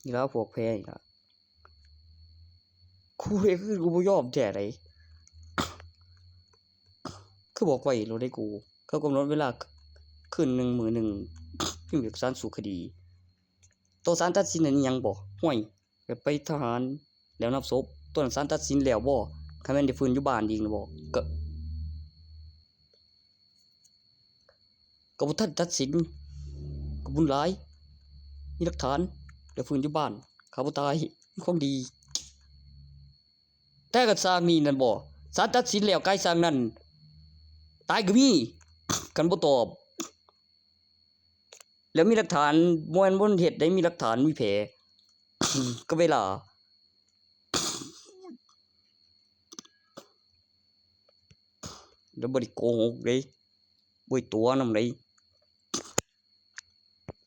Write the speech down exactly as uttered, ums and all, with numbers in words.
นี่ล่ะพวกแพ้นี่ล่ะ กูเด้คือกูบ่ยอมแท้ได๋ คือบอกไว้โลดเด้กู เขากำหนดเวลาคืนหนึ่งมื้อหนึ่ง พิมพ์เอกสารสู้คดี ต่อศาลตัดสินอันอิหยังบ่ ห้วย แบบไปทหารแล้วนับศพ ตอนศาลตัดสินแล้วบ่ คันแม่นได้ฟื้นอยู่บ้านอีกนะบ่ ก็ ก็บ่ทันตัดสิน ก็บุญหลาย มีหลักฐาน แล้วฟื้นอยู่บ้าน ข้าบ่ตาย มีของดี แต่ก็ซ่างนี่นั่นบ่ ศาลตัดสินแล้วกายซ่างนั่น ตายก็มี คันบ่ตอบ แล้วมีหลักฐาน บ่แม่นบ่เฮ็ดได้ มีหลักฐาน มีแผล ก็เวลา แล้วบ่ได้โกหกเด้ บ่ได้ตัวนำเด้